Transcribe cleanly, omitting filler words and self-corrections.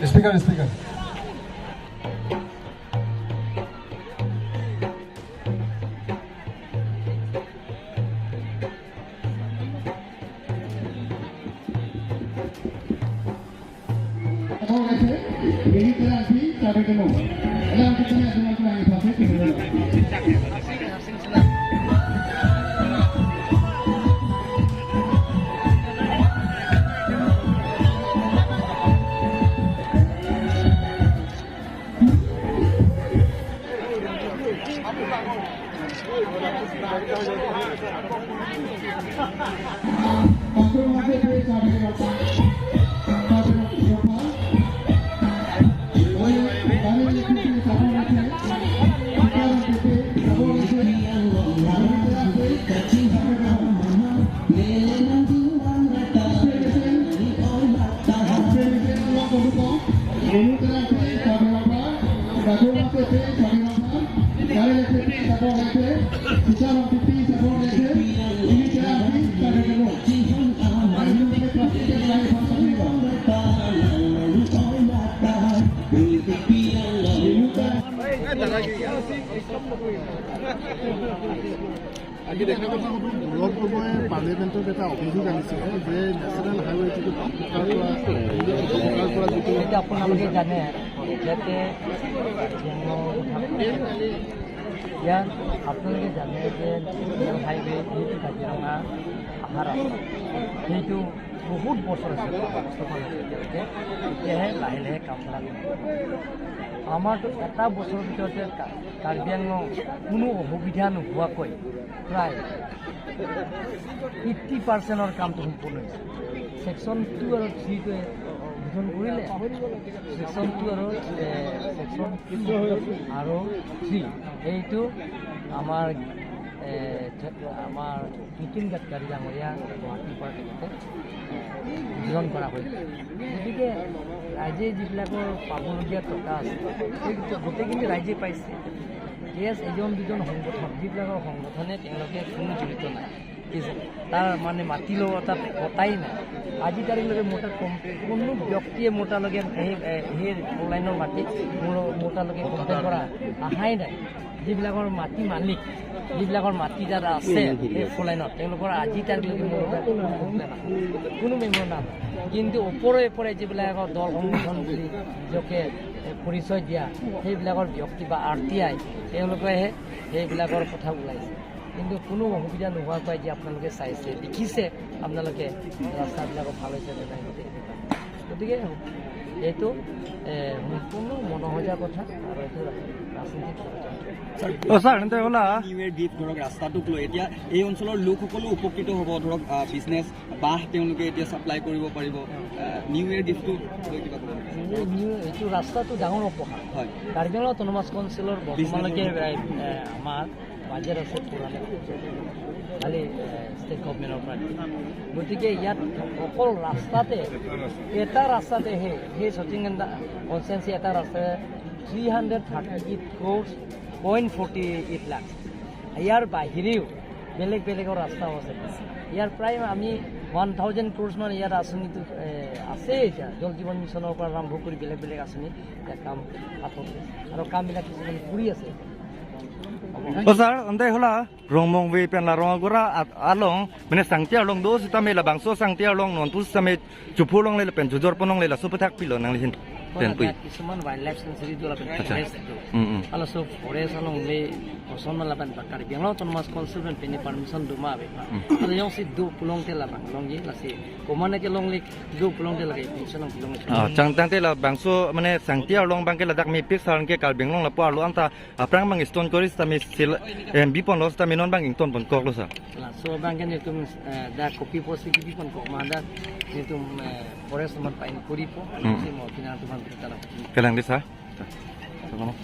Speaker, speaker. গৌৰৱ গগৈয়ে পাৰ্লিয়ামেণ্টত এটা অভিযোগ আনিছে যে নেশ্যনেল হাইৱে যিটো পৰা যিটো আপোনালোকে জানে, ইয়াতে ইয়াত আপোনালোকে জানে যে নেশ্যনেল হাইৱে যিটো কাজিৰঙা অহা ৰাস্তা, সেইটো বহুত বছৰ আছে, বছৰমান আছে এতিয়ালৈকে, এতিয়াহে লাহে লাহে কাম কৰা। আমাৰতো এটা বছৰৰ ভিতৰতে কাৰ্বি আংলং কোনো অসুবিধা নোহোৱাকৈ প্ৰায় 50%ৰ কামটো সম্পূৰ্ণ হৈছে। ছেকশ্যন 2 আৰু 3টোৱে উদ্বোধন কৰিলে। ছেকশ্যন 2 আৰু ছেকশ্যন 2 আৰু 3 এইটো আমাৰ আমাৰ নীতিন গাডকাৰী ডাঙৰীয়া গুৱাহাটীৰ পৰা তেখেতে উদ্বোধন কৰা হ'ল। গতিকে ৰাইজে যিবিলাকৰ পাবলগীয়া টকা আছে, সেই গোটেইখিনি ৰাইজে পাইছে। য়েছ, এজন দুজন সংগঠন, যিবিলাকৰ সংগঠনে তেওঁলোকে কোনো জড়িত নাই, তাৰ মানে মাটি লগত তাত কটাই নাই। আজি তাৰিখলৈকে মোৰ তাত কোনো ব্যক্তিয়ে মোৰ তালৈকে সেই অনলাইনৰ মাটি মোৰ তালৈকে কমপ্লেইন কৰা অহাই নাই। যিবিলাকৰ মাটি মালিক, যিবিলাকৰ মাটি তাত আছে সেই ফলাইনত, তেওঁলোকৰ আজি তাৰিখলৈকে মোৰ তাত কোনো কমপ্লেইন নাই, কোনো মেমৰ নাম। কিন্তু ওপৰে ওপৰে যিবিলাকৰ দল সংগঠন বুলি নিজকে পৰিচয় দিয়া সেইবিলাকৰ ব্যক্তি বা আৰ টি I, তেওঁলোকেহে সেইবিলাকৰ কথা ওলাইছে। কিন্তু কোনো অসুবিধা নোহোৱাকৈ যে আপোনালোকে চাইছে, দেখিছে, আপোনালোকে ৰাস্তাবিলাকো ভাল হৈছে নে নাই গোটেইখিনি। গতিকে এইটো সম্পূৰ্ণ মনোসজা কথা আৰু এইটো ৰাজনীতিক নিউ ইয়েৰ গিফ্ট ধৰক ৰাস্তাটোক লৈ এতিয়া এই অঞ্চলৰ লোকসকলো উপকৃত হ'ব, ধৰক বিজনেছ বাঁহ তেওঁলোকে এতিয়া ছাপ্লাই কৰিব পাৰিব। নিউ ইয়েৰ গিফ্টটো লৈ কিবা ক'ব? নিউ এইটো ৰাস্তাটো ডাঙৰ উপহাৰ। কাৰ্বি আংলং অট'নমাছ কাউন্সিলৰ বৰ্তমানলৈকে আমাৰ বাজেট আছে 4 লাখ খালি ষ্টেট গভমেণ্টৰ পৰা। গতিকে ইয়াত অকল ৰাস্তাতে, এটা ৰাস্তাতে সেই শচীন কনষ্টেঞ্চি এটা ৰাস্তাতে 338 crores point 48 lakh. ইয়াৰ বাহিৰেও বেলেগ বেলেগৰ ৰাস্তাও আছে। ইয়াৰ প্ৰায় আমি 1000 ক্ৰ'ৰ্ছমান ইয়াত আঁচনিটো আছে। এতিয়া জল জীৱন মিছনৰ পৰা আৰম্ভ কৰি বেলেগ বেলেগ আঁচনি ইয়াত কাম হাতত আৰু কামবিলাক কিছুমান কৰি আছে। O sir, andai hola rongmong ve pen la rong gora along mene sangtia long do sita me la bangso sangtia long non tu same chupu long le pen jujor ponong le la su pathak pilo nang le hin. pen pui. কিছুমান wild life century do lapen Acha. Forest do. Um um Ala so forest along le koson la ban bakar biang lo autonomous council ban peni permission do ma be. Ala yong si do pulong te la bang long ye la si komane ke long le do pulong te la ke pension long pulong. Chang tang te la bangso মানে সাংতিয়া long bangke ladak mi pik saran ke kal benglong la po alu anta aprang bang stone koris ta mi sil em bi pon los ta mi non bang ington pon kok lo sa. La so bang kan tum da copy post ki bi pon ko ma da ni tum forest man pain kuri po si mo kinan tum ban ta la. Kelang di sa. Salamat.